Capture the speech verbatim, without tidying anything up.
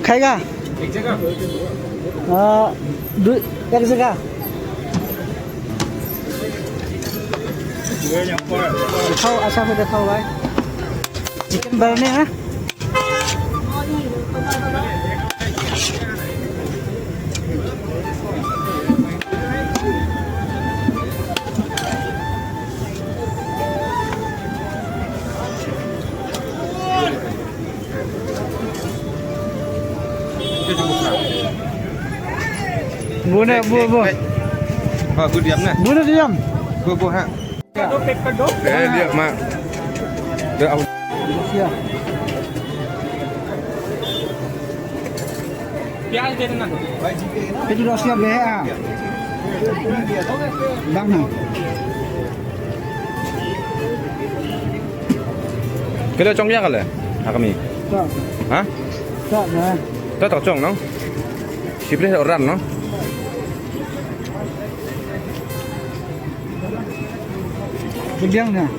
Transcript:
खाएगा? आ, दु-, एक जगह। दिखाओ, अच्छा से दिखाओ भाई। चिकन बिरयानी है। Bun eh, bun, bun. Ha, bun diam na. Bun diam. Bun, bun ha. Eh, dia mak. Dia au. प्याज दे देना। Itu dah siap deh, ah. Bang, nah. Kilo chong ya kale? Ha kami. Tak. Ha? Tak, nah. Tak tak chong no. Sipre orang no. Kebiang, nah.